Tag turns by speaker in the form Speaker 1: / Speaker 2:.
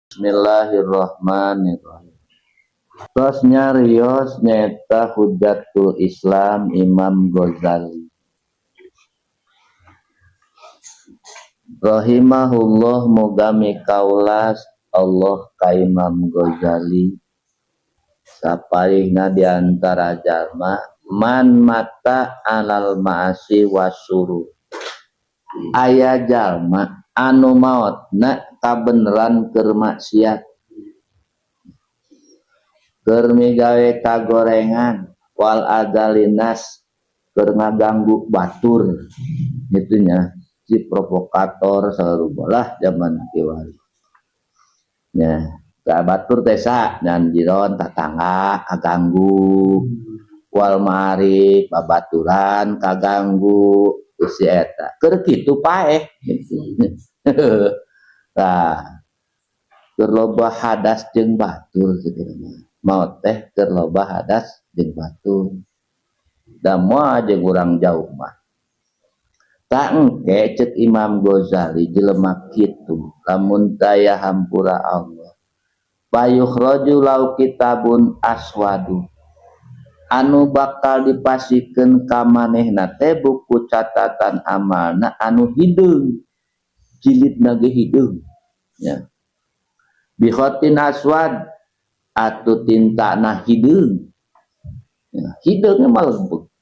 Speaker 1: Bismillahirrahmanirrahim. Tos nyarios nyaeta Hujjatul Islam Imam Ghazali rahimahullah, muga mikaulas Allah ka Imam Ghazali. Saparihna di antara jalma man mata alal ma'asi wasyurur, aya jalma anu maotna kabeneran keur maksiat, keur migawe kagorengan, wal adza linnas, keur ngaganggu batur gitu nya, si provokator selalu lah zaman kiwari nya. Ka batur teh sa nyan jiron tatangga kaganggu, wal ma'arif, babaturan kaganggu, si eta keur kitu paeh gitu. Tah, keur loba hadas jeung batur kitu maot teh, keur loba hadas jeung batur da moal jeung urang jauh mah. Tak engke cek Imam Ghazali, jelema kitu lamun daya hampura Allah, payukhraju lahu kitabun aswadu, anu bakal dipasihkeun ka manehna teh buku catatan amalna anu hideung, jilidna ge hideung nya, bikhotin aswad, atuh tintana hideung ya, hideungna mah lembek.